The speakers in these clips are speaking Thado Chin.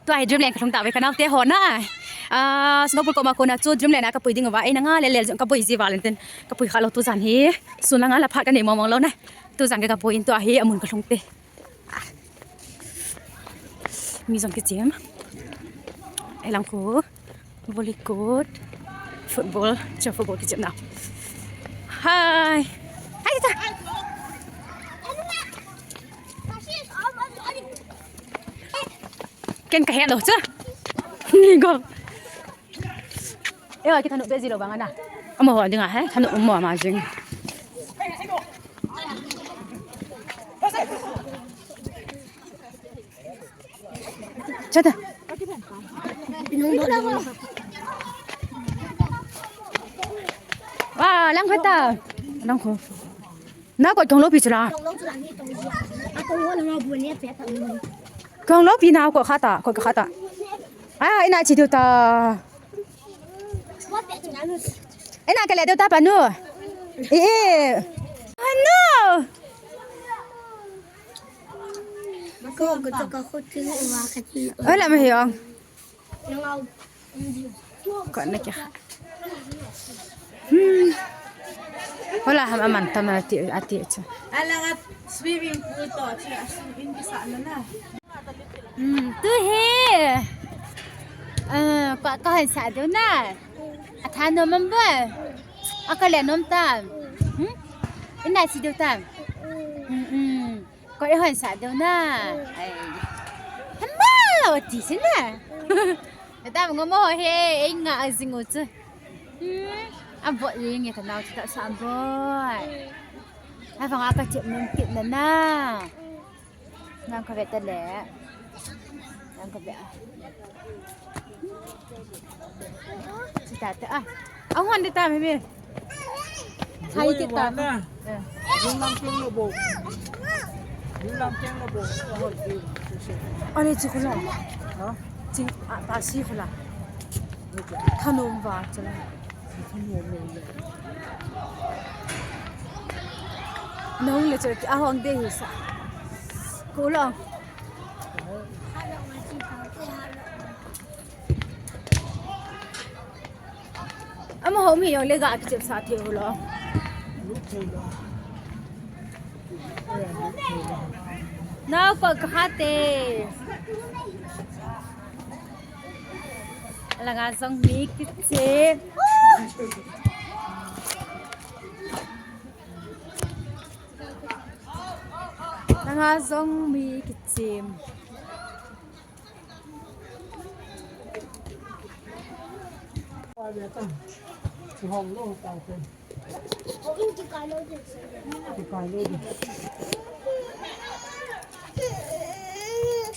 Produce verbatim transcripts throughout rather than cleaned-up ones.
Tua hi Dreamland kalhung tauve, kanaote ho na. Ah, Singapore koma kona chu Dreamland a kapui ding uva, eina nga le lel jong kaboi ji val intin, kapui kha lou tujan hi. Sun langa la phat kanei mong mong lou na. Tujan ka, kapui in tua hi amun kalhung te. Mi jong kichem. Elang khu volley court, football, cha football kichem na. Hai. Hai ta. Ken kahe lou cha. Ni go. Ewa, kithanu be ji lou vang ana. Amaho dinga he, thanu um mo ama jing. Chata. Wa, lang khata. Lang khu. Na ko kong lo pi chula. Kong lo pi na ko khata, ko khata. Ah, ina chi tu ta. Ina kale tu ta panu. Eh, eh. Panu. Ko ko to ka khut ki wa ka ti. Hola me hiong. Ko na kya. Hmm. Hola ham aman tam ati ati cha. Alang at swimming pool to cha, swimming sa na na. Hmm, tu hi. Ah, ko ko han sa do na. Atha no mam ba. Akale nom ta. Hmm? Ina si do ta. Hmm, hmm. Ko ihon sa do na. Ai. Hamba, ti si na. Tata ngo mo he, ei nga a jing u chu. Hmm. A bo ye nge ta nau ta sa bo. Ai. Ai, vang a ka chep nun kit na na. Nang ka ve ta le. Nang ka ve. Chita ta a. A hon de ta me me. Chai ti ta. Lung lam keng lo bo. Lung lam keng lo bo. A hon ti. Ale chi khula. Ha? Chi a ta si khula. Thanom va chala. Thanom le. Nong le chaki a hong de hi sa. Ko lo. Amaho mi jong le ga kichep sa thei u lo. Nao ko ka ha te. Langa jong mi kichep. Langa jong mi kichep.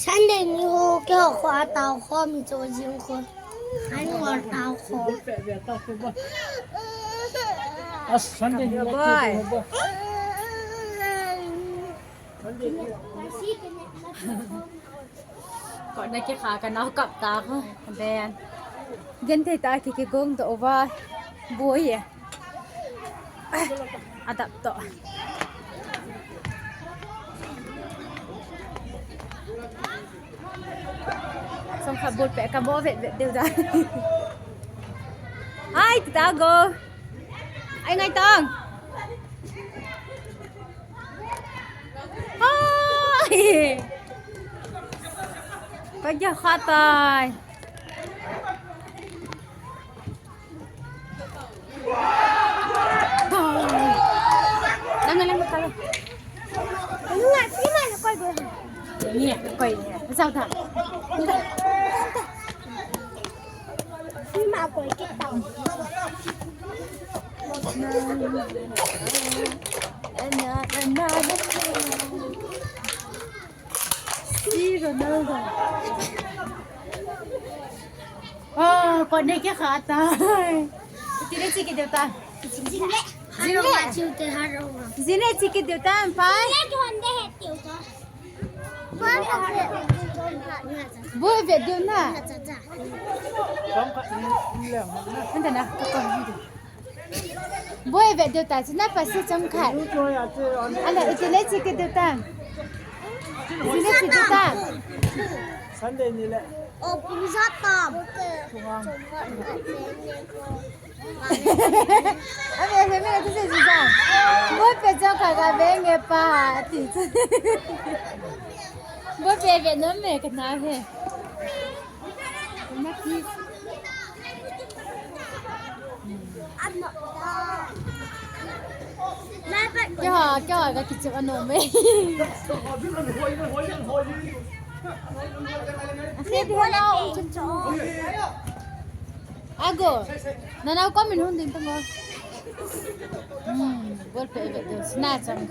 Sunday ni ho keiho kho a tao kho mi cho jing kho. An ngol tao kho. A Sunday ni ho kho. Ko na kikha ka nao kap ta ko. Ben. Gen thei ta ki kigong to uva. Boi e. Adap to. Song kha bol pe ka bo vet vet deu da. Hai, ta go. Ai ngai tong. Hai. Ka ja kha tai. Dang, dang, dang, dang. Ano nga, sige man, koi go. Ni, koi ni. Sao ta? Ni ma koi kita. Si Ronaldo. Oh, ko ne ke khata. Tile chi ke deta. Jing le. Jing le. Jing le chi ke deta, pai. Boi ve deu na. Anta na, ka ko ni. Boi ve deu ta, china pa si chang khat. Ala, iti le chi ke deu ta. Chi le chi deu ta. Sunday ni le. O pung ja tam. Ave, ave, ave, tu se ji ja. Ball pet ja ka ga ve nge pa ti. Ball pet ve nom me ka na he. Kya, kya ka kichep anom e. Ago, nana ko min hon din tang. Hmm, ball pet ve do, sna chang.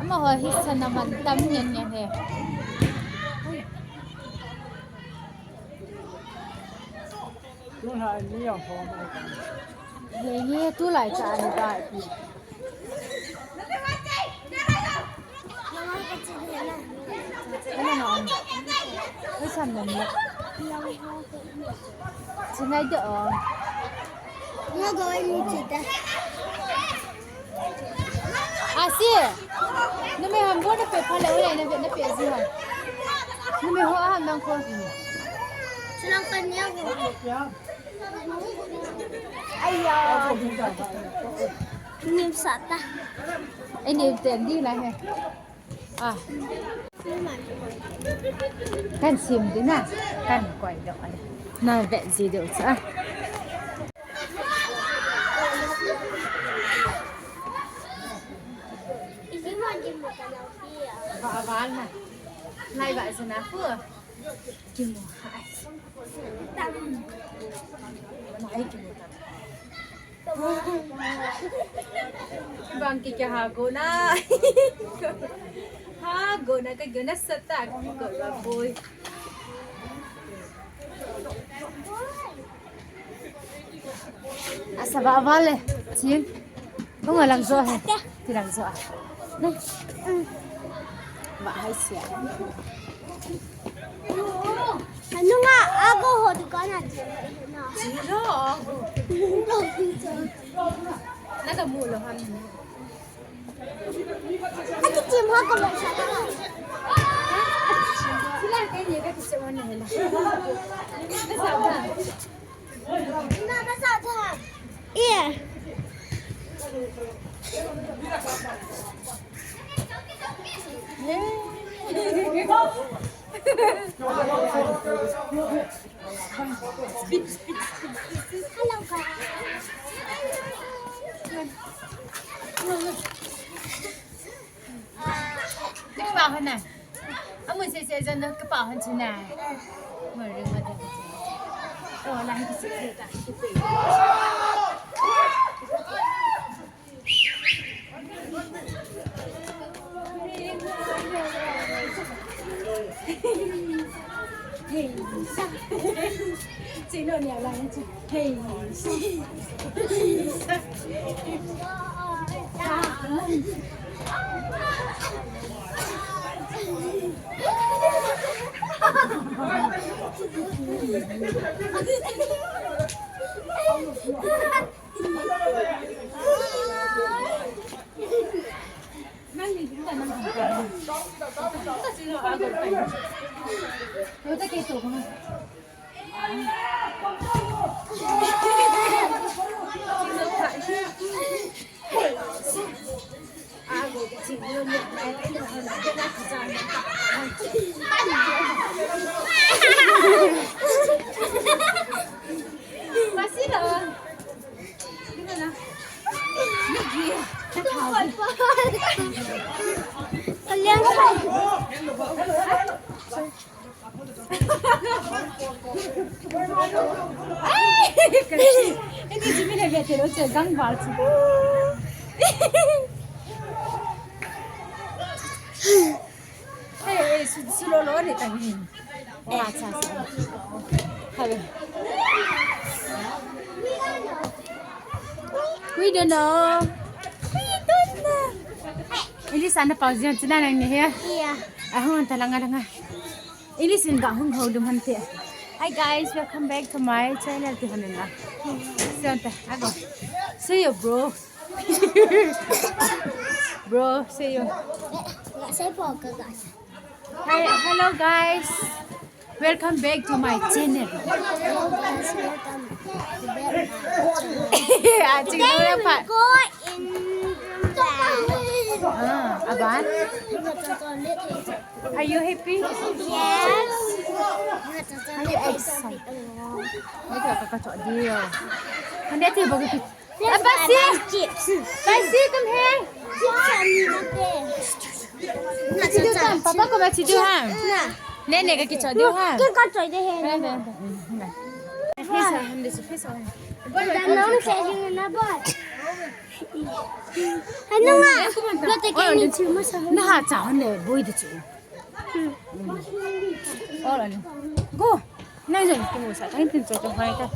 Amaho hi sana man tam ngen ngen he. He, he, tulai cha ani ba pi. Ano na? Ay, saan na niya? Sinay doon. Nga gawin mo, tita. Asi. Numi hambo na pe pala, wala na pe, na pe asi ha. Numi ho aham nang ko. Silang kanya ko. Aya. Nim sata. Ay, nim tendi na he. Ah. Kan sim din na. Kan koi do. Na vet ji do cha. Ba, ba na. Nai ba sa na pu. Kimu. Bang ki kya hago na. Hago na ka guna sata ko ba boy. Asa ba vale. Chin. Kung alang zo he. Tilang zo a. Nai. Ba hai sia. Anu nga ago ho dukan a je. Jilo ago. Naga mulo ham. Ati chim ha ko lo sa. Sila ke ni ka kisi wan na hela. Ka sa ba. Iya. Hello, guys. Ka pa hon na. Amun se se jan ka pa hon chuna. Mo ring ma de. To la hi se se ta. Hey, sa. Sino niya lang ito? Hey, sa. Hey, hey, su, su lo lo ni tang hin. Wa cha sa. Hello. We don't know. We don't know. Elisa na pau jian chuna nang ni he. Iya. Ahung ta langa langa. English in ga hung ho dum ham te. Hi guys, welcome back to my channel ti hon na. Sian ta, ago. See you, bro. Bro, see you. Ga sai po ka ga. Hello guys, welcome back to my channel. Hello guys, welcome back to my channel. Ah, ching Today dong lang we pa. Go in the Ah, aban? Are you happy? Yes. Are you excited? Hindi ka kachok diyo. Hindi, ate, bago pi-, Let's Ah, buy Pasi! Chips. Pasi, come here. Chips and nothing. Chidu tam, papa ko ba chidu ham? Na. Nene ka kicho diu ham. Kin ka choi de he. Bye, bye, bye. Pisa, hindi si pisa. Boy, boy, Danong sa yung na boy. Ano nga? Lote ka ni chuma sa. Na ha cha ne boy de chu. Ora ni. Go. Nai jong tu sa thang tin cho cho hai ta.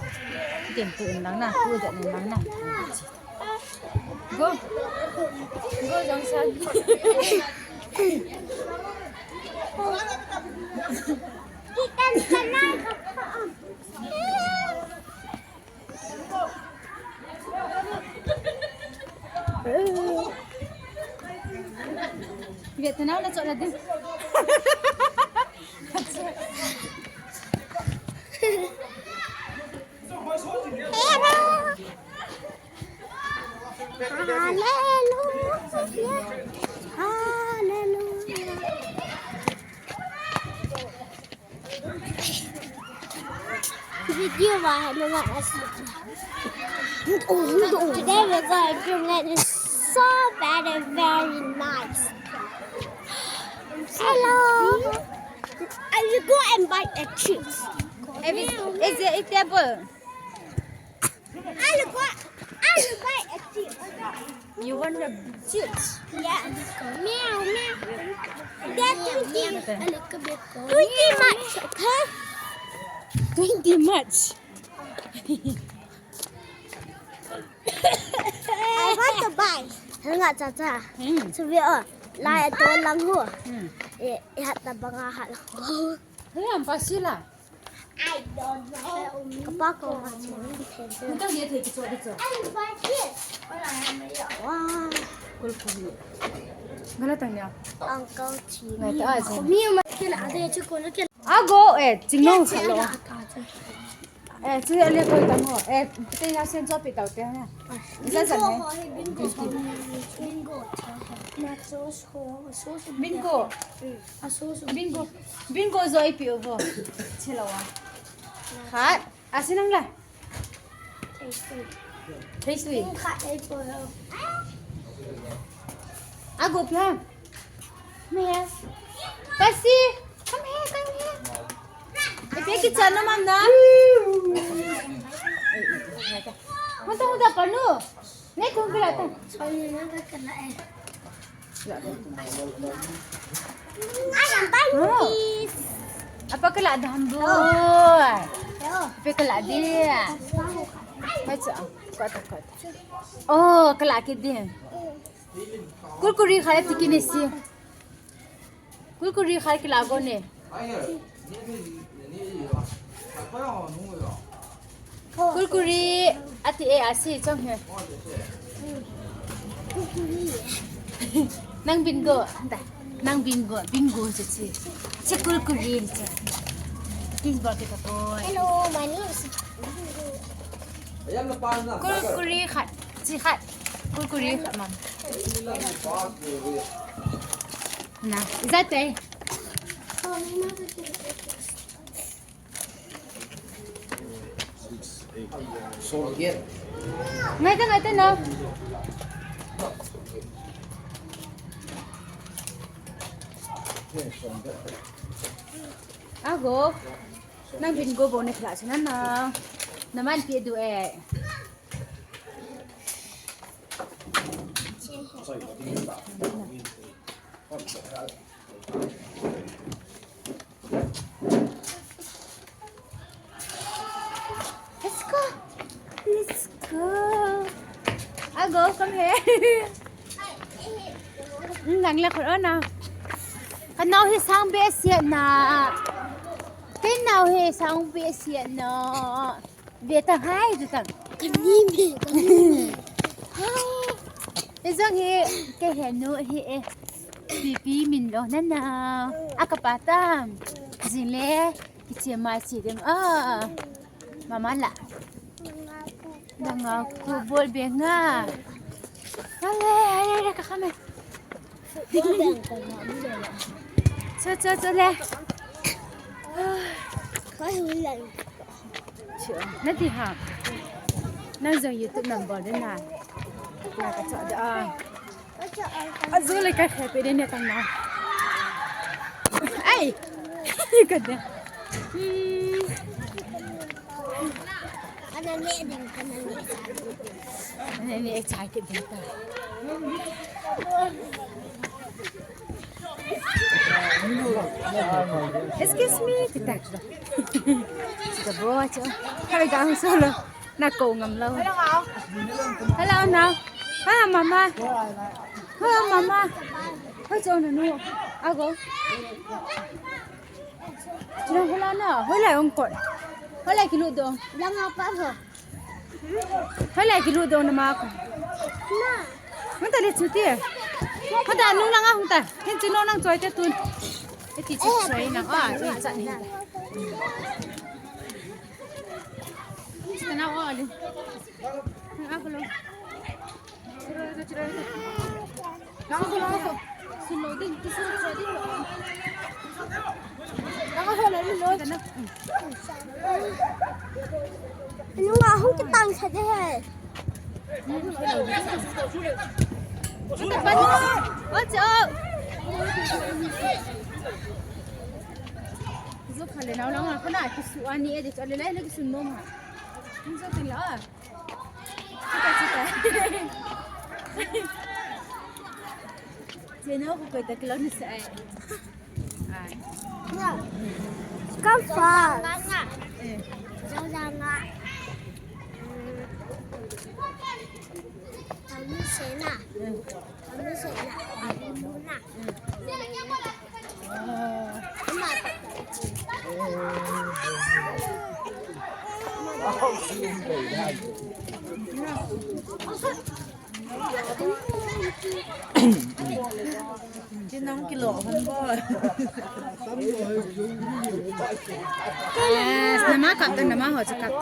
Tin tu in lang na, tu ja ni lang na. Go. Go jong sa. Vietnam na chot na din. Hallelujah. Hallelujah. Video ba, ano ba, as-, today we're going to make it so bad and very nice. Hello. I will go and buy a chips. Is it a table? I will buy, I will buy a chips. You want a chips? Yes. Meow, meow. That's twenty. Twenty much, okay? Twenty much. I want to buy. Hanga cha cha. Hmm. So we are. Lai to lang ho. Hmm. Eh, eh, hat na banga hat ho. Hey, ang pasila. I don't know. Kapa ko ma chu. Nang dia thei kicho kicho. I buy this. Wow. Kul kul. Gala tang ya. Uncle T V. Ngai ta aja. Mi ma kila de chu ko na kila. Ago, eh, chingno khalo. Eh, chu ale ko tang ho. Eh, te ya sen cho pi tau te na. Isa sa ne. Bingo. Bingo. Nachos ho. Bingo. Bingo. Bingo jo ipi uvo. Chilawa. Khat. Asin ang la. Tasty. Tasty. Khat ai po. Ago pia. Come here. Pasi. Come here, come here. Ipi kichana mam na. Hunta hunta panu. Nei kung kila ta. Sorry, na ka kala eh. Ay, ang pangit. Apa kala daham boy? Apa kala dia? Baca. Kuat kuat. Oh, kala ke dia. Kurkuri khala tiki nesi. Kurkuri khala kila go ne. Kurkuri ati e asi chong he. Nang bingo, da. Nang bingo, bingo che che. Che kurkuri che. Kiss ball ke boy. Hello, my name is Bingo. Kurkuri khat, chi khat. Kurkuri khat mam. Na, is that day? Six, eight. Ngai ta, ngai ta na. Ago. Nang bingo bo ne khala chana na. Na man pi du e. Let's go. Let's go. Ago, come here. Nang la khot ona. Ka nao hi sang be siat na. Ka nao hi sang be siat na. Ve ta hai tu tang. Ka ni me, ka ni me. Hai. Ei jong hi, ka he nu hi e. Pipi min lo na na. A ka pa tam. Jing le. Kiche ma chi dem. Ah. Mama la. Danga ku bol be nga. Ale, ale, ale, ka kham e. Cho, cho, cho le. Nati ha. Nang jong YouTube number de na. Na ka cho da. Azu le ka khe pe de ne tang na. Ai. Ka de. Hmm. Ana ne ding, ana ne. Ana ne chai ke de ta. Excuse me, kita. Kita bo cho. Kare gang solo. Na ko ngam lo. Hello, now. Hello, mama. Hello, mama. Hello, cho na nu. Ago. Chuna hula na. Hula ong ko. Hula kilu dong. Langa pa ho. Hula kilu dong na ma ko. Na. Hung ta le chuti. Hung ta nung langa hung ta. Ken chuno nang choi te tun. Eti chi choi na. Ah, chi chan hi. Chita na o ali. Ang ako lang. Anu nga hung kitang sa de hai. Zo khale nau lang ha, kana kisu ani e de chale lai na kisu nom ha. Zo tin la. Chita, chita. Chena ko koi ta kilo ni sa ai. Ai. Kam fa. Eh. Jang jang nga. Tamu sena. Eh. Tamu sena. Tamu na. Eh. Chinong kilo hon bo. Eh, nama kap ta, nama ho cha kap.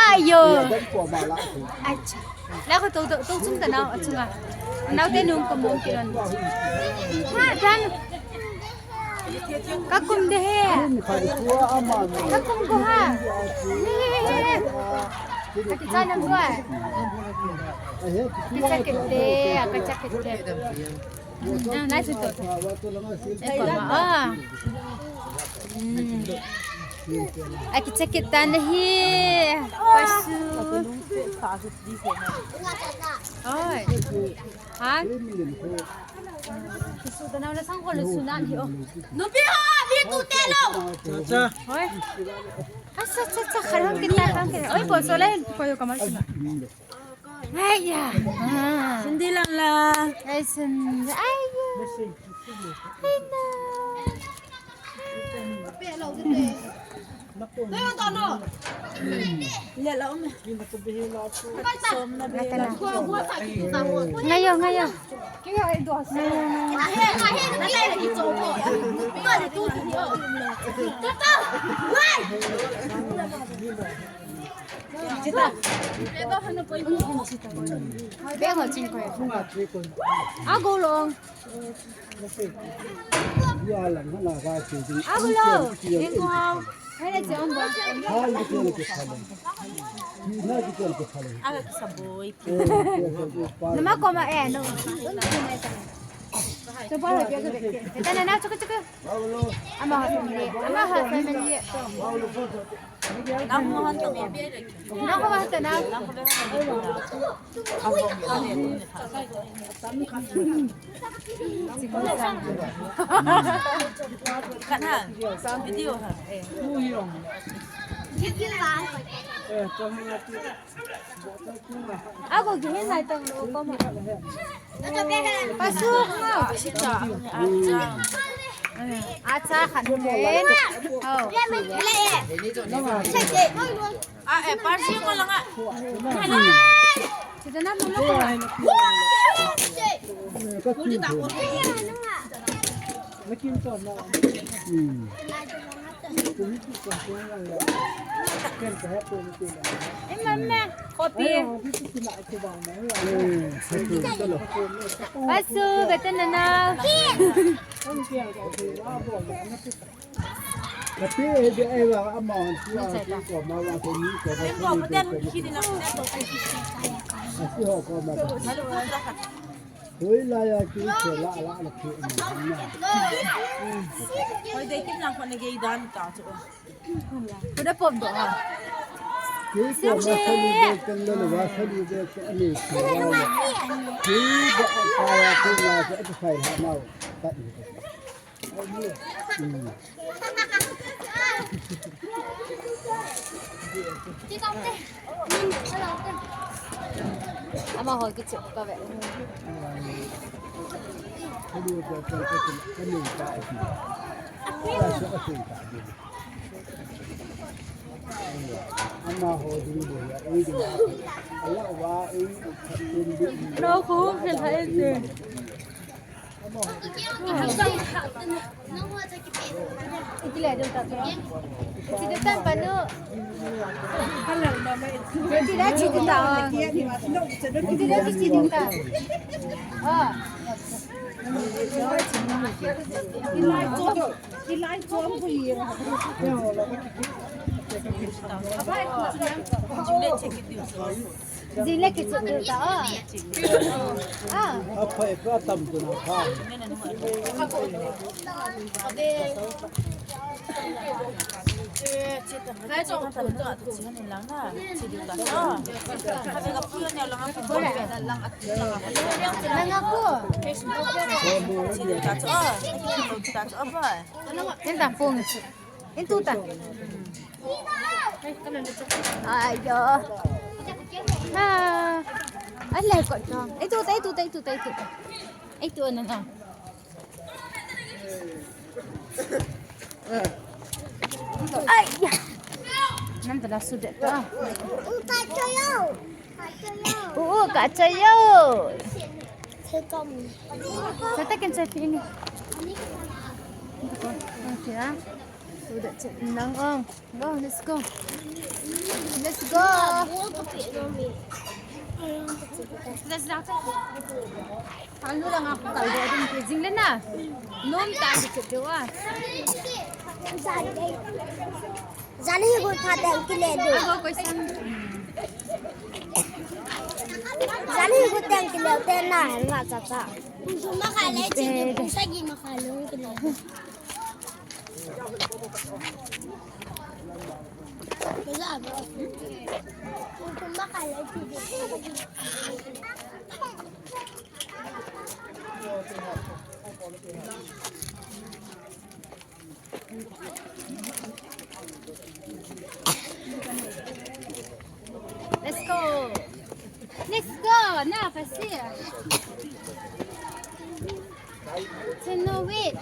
Ayo. Acha. La ko to to to chung ta nau achunga. Nau te nung ko mong kiron. Ha dan. Ka kum de he. Ka kum ko ha. Ka ti cha nang ko. Ki cha ke te, ka cha ke te. Na, na, ito, ito. Ito, ma, ah. Hmm. Aki cha ke ta na hi. Pasu. Oi. Ha? Kisu ta na, na sang ko lu su na hi, oh. Nupi ho, mi tu te lo. Cha, cha. Hoi. Asa, cha, cha, kharang kita, kharang kita. Oi, po, so lai, ko yo kamal sina. Aiya. Ah. Hindi lang la. Ay, sin-, aiya. Ay, na. Ngayon, ngayon. Beng ho ching ko. Ago long. Ago long. Beng ho. Hai le chong ba. Nama ko ma eh no. Coba lagi aku deh. Kita nana cukup cukup. Ama ha family, ama ha family. Nang mo han to. Nang mo han to na. Kan ha, video ha. Ako gihin lai tang lo ko ma. Pasu ko. Acha khan le. Oh. Ah, eh, parsi ko lang ah. Sida na mo ko. Eh, mama, kopi. Pasu, betul na na. Kapi, eh, dia, eh, wa, ama, si, ah, si, ko, ma, wa, ko, ni, ko, ma, ko, ni, ko, ma, si, ho, ko, ma, ko. Hoi la ya ki, ko, la, la, la, ki, ma, ma. Hoi, dei, kim lang, ko, na, gei, dan, ta, tu. Ko, da, pom, do, ha. Ki, ko, ma, sa, ni, de, kan, la, la, wa, sa, ni, de, ko, ani, ko, la, la. Ki, ba, ka, ya, ki, ma, sa, tu, sai, ha, ma, ta, ni, ko. Amaho kichu kave. Amaho ding ding ya, ei ding ya. Ala wa, ei, ei, ei. No, ko, ke hai se. Jing le kichu diu ta, oh. Ah. Aphai ka tam tu na pha. Nang aku. Enta pung. Entu ta. Ayo. Ha. Alai ko to. Itu ta, itu ta, itu ta, itu ta. Itu na na. Ai ya. Nam ta la su de to. Uta choyo. Oo, kachayo. Setakin sa ini. Okay, ah. So that's it. Nang, oh. Go, let's go. Let's go. Let's go. Kalu lang ako, kalu ako. Jing le na. Nom ta, di ko, di wa. Jani hi gu tha teng kile du. Ago question. Jani hi gu teng kile te na hel ma cha cha. Kum thum ma kha le chi du, kum sagi ma kha le kile. Kum thum ma kha le chi du. Let's go. Let's go. Now, Fasil. Cannot wait.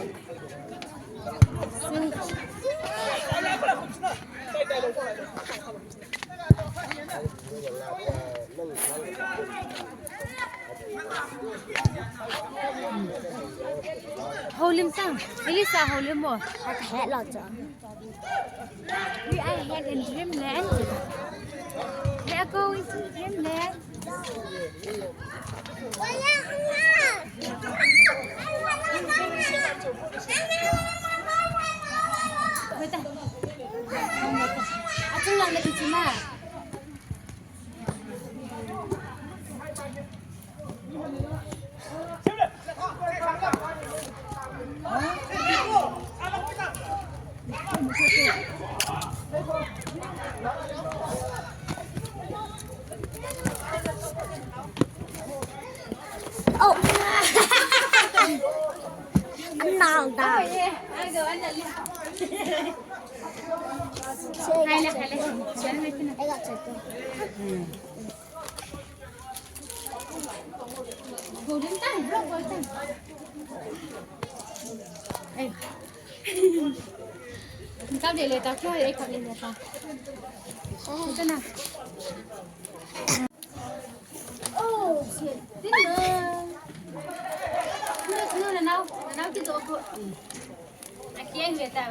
Holim sang, Elisa holim mo. Hello, John. We are here in dreamland. We are going to dreamland. Wait. Achung lang na kichina. Oh. Another. Oh, yeah. I go, I go. Hai na, hai na. Kap le le ta, kya hai, kap le le ta. Ito na. Oh, shit. Didn't know. No, no, no, no. No, no, didn't know. I can't get that.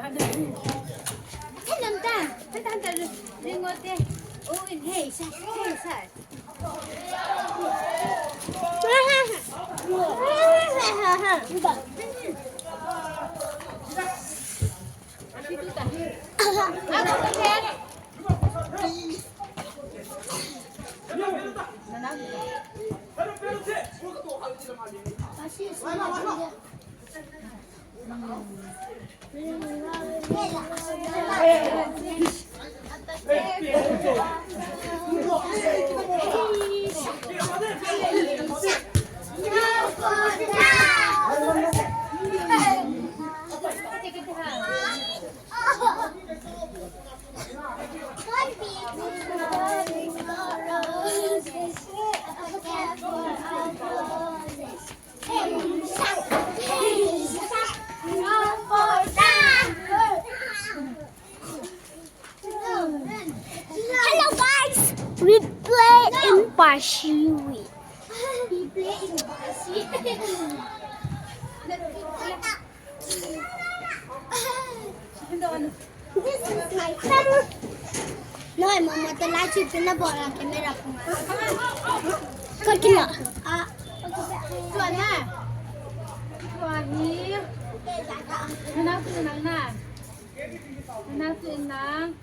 Hey, Nanta. Nanta, Nanta, ring out there. Oh, and hey, sir. Hey, sir. Hello guys, we play in Pashiwi. We play in Pashiwi. This is my friend. No, mama, the light is in the ball, camera. Kau kena. Ah. Tuan na. Tuan ni. Mana tu nang na. Mana tu nang.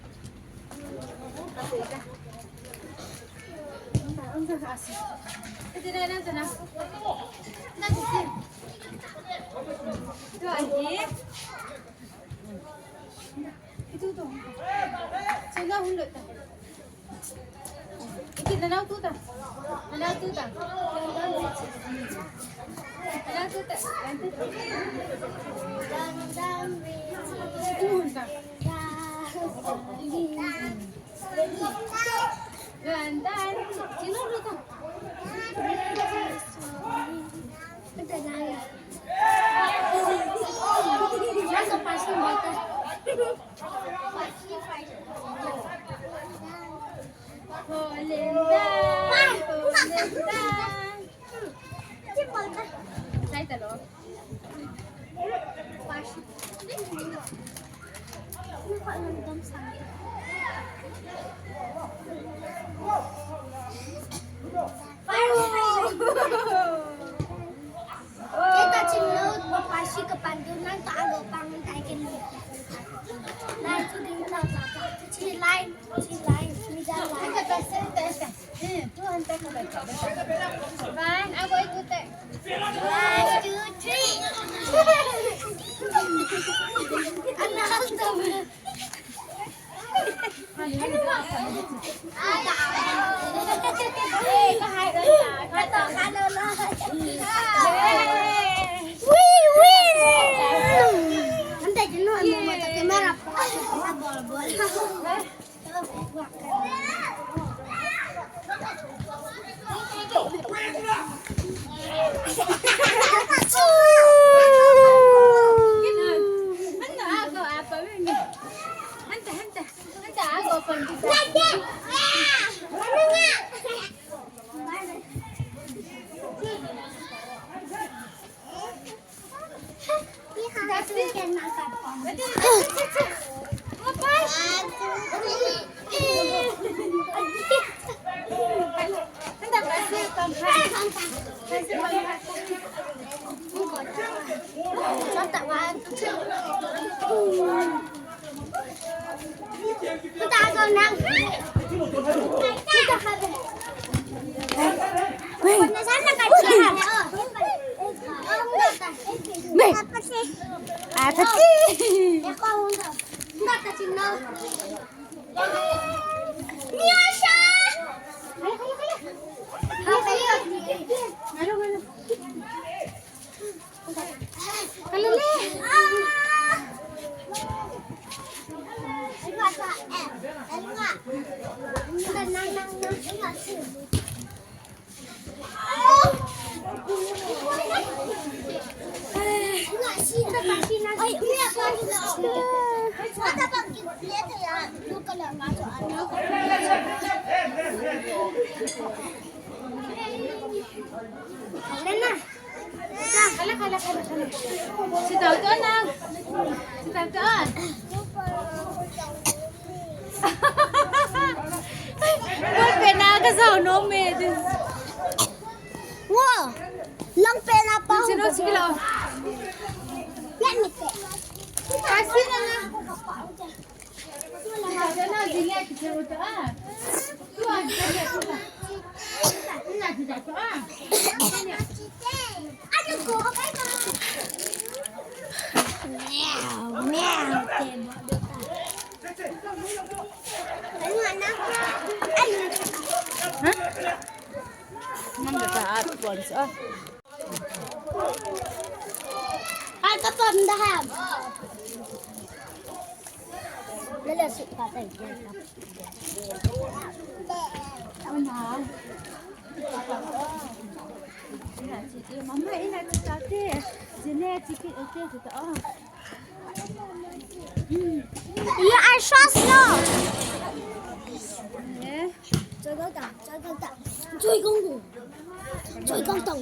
One, two, three. Kala, kala, kala, kala. Sitao to na. Sitao to. Ball pet na kasao nom e. Wow. Long pet na pa. Sino, sige lang. Yan, mite. Kasi na nga. Hah? Nang ka sa at once, ah. Ay, kapam daham. Lala, su patay. Ano? Mama, ina, tate. Sine, tiki, ate, tata, oh. You are so slow. Eh? Joy Gang Tang, Joy Gang Tang. Joy Gang Tang. Joy Gang Tang.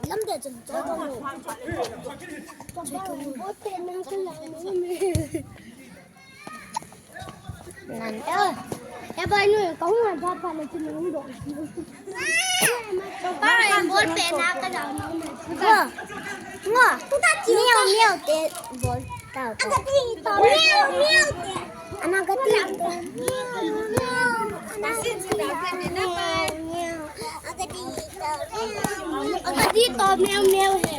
Lamde chen Joy Gang Tang. Joy Gang Tang. Nan, eh, eh, bai nu, kong na ba pa le chin nung do. Pa en bol pe na ka da. Ngo. Ngo. Miau, miau te bol. Tao, tao. Miau, miau te. Ana ka ti to. Miau, miau. Ana ka ti to. Miau, miau. Ana ka ti to, miau, miau he.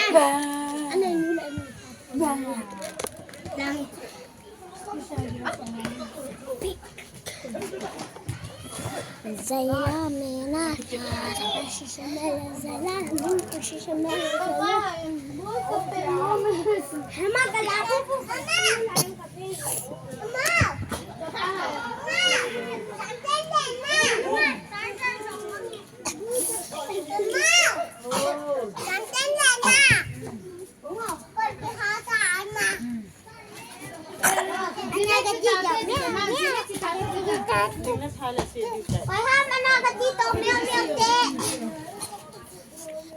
Ba. Ba. Zaila mena, shisha mela, zaila, shisha mela, zaila. Hema kala, hema.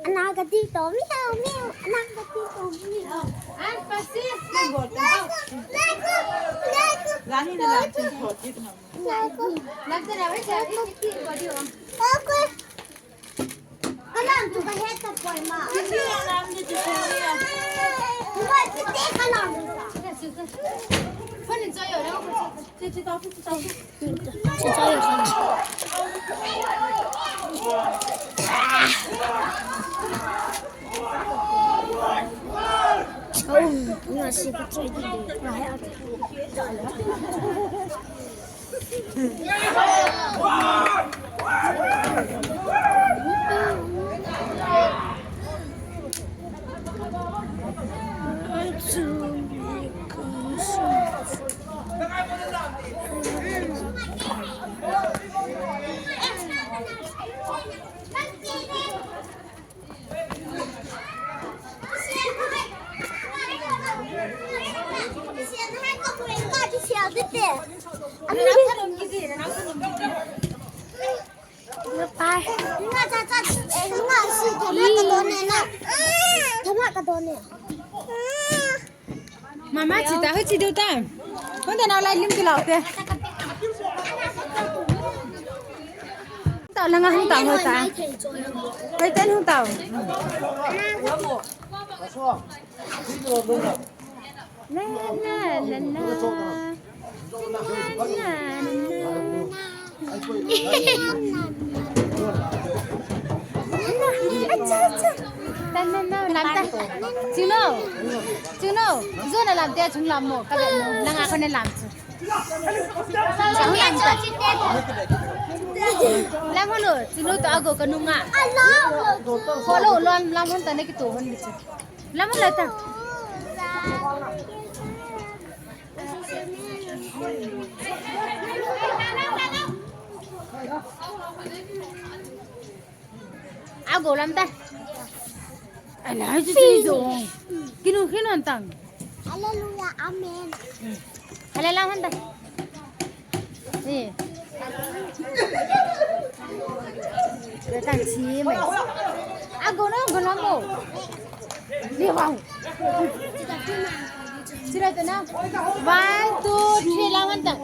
Anagadi to, miau, miau, anagadi to, miau. Rani na lang. Kalam tu ka het ta poi ma. Kalam tu ka het ta. Kalam tu ka het ta. Phone enjoy yo. Che, che, tao, che, tao. Che, che, tao. Oh, nga si ka choi di. Nga he a. Mama, chi ta, hui chi diu ta. Hung ta nau lai lim ti lau te. Ta la nga hung ta, hung ta. Hoi ten hung ta. Na, na, na, na. Na, na, na, na. Acha, acha. Lamta. Chino. Chino. Jona lamta, chung lam mo. Ka be mo. Langa ko ne lam chu. Chung lamta. Lam hon o. Chino to ago ka nunga. Follow lon lam hon ta ne ki to hon ni chu. Lam hon la ta. Ago lamta. Ala, si, si, si. Kinu, kinu antang. Hallelujah, amen. Hallelujah, antang. Ni. Datang si mai. Ago no, ago no mo. Ni, wow. Sila tana. One, two, three, lamta.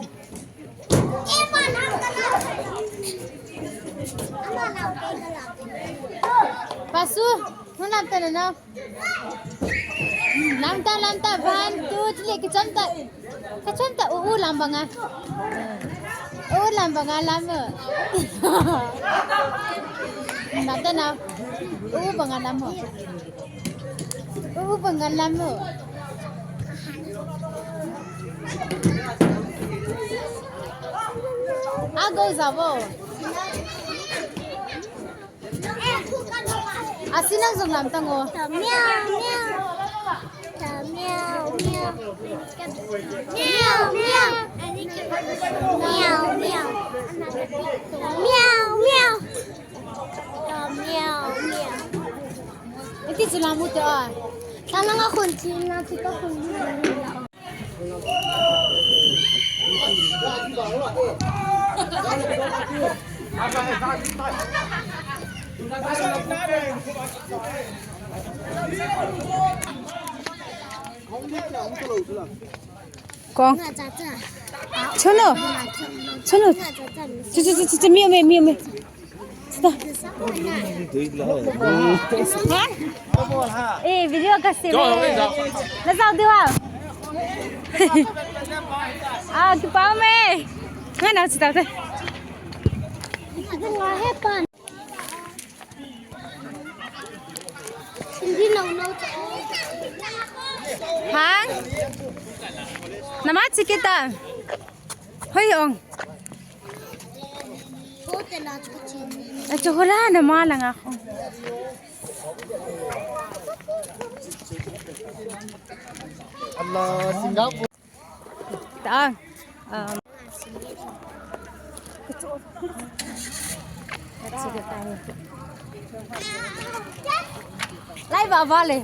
Pasu, hung lamta na na. Lamta, lamta, one, two, three, kichonta. Kichonta, u, u, lam banga. U, u, lam banga, lam. Lamta na. U, u, banga, lam. Ubu pangan lamu. Ago jabo. Asin ang jong lamta ngo. Miau, miau. Miau, miau. Miau, miau. Miau, miau. Miau, miau. Miau, miau. Iti sila mo to, ah. Tama nga kun, sila si ka kun. Kong. Cholo. Cholo. Chu, chu, chu, chu, chu, miu me, miu me. Sita. Ha? Eh, video ka se me. Na sao diu a. Ah, kipah me. Nga na sita te. Hang? Nama chikita. Hoi ong. Achu hula nama langa ko. Allah, Singapore. Ta. Um. Lai ba ba le.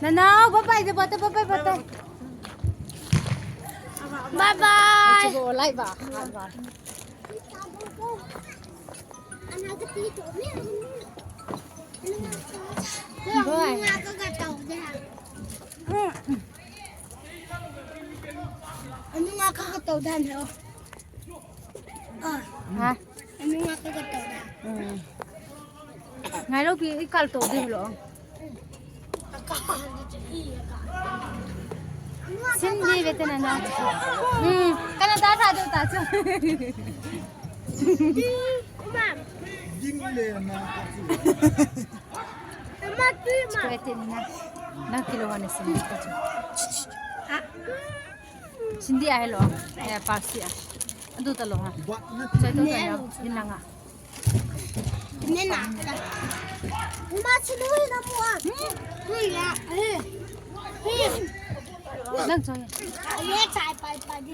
Nana, bye bye, bye bye, bye bye. Bye bye. Lai ba. Anu nga ka kataw dan ho. Ah. Ha? Anu nga ka kataw dan. Hmm. Ngai lo pi ikal to di lo. Sin di bete na na. Hmm. Kana ta ta do ta chu. Mama. Mama tu ma. Sikwe te ni na. Na kilo wane sin di ta chu. Sindi a hello. Eh, Parsi a. Adu ta lo ha. Chai to ta lo. Hinanga. Nena. Uma sinu na mua. Hui ya. Eh. Nang chai. Ye chai pai pai di.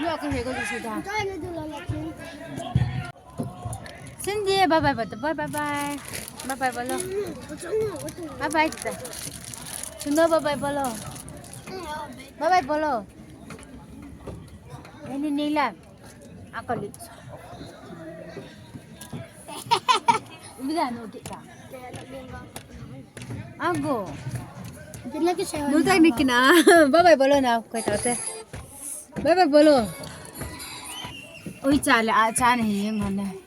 Ni aku hego di sudah. Sindi, bye bye, bye bye, bye bye. Bye bye bolo. Bye bye, tita. Suno, bye bye bolo. Bye bye bolo. Ini nila. Ako li. Bida no kita. Ago. Nutai ni kina. Bye bye bolo na, koi tate. Bye bye bolo. Oi, chale, a, cha nahi, ngone.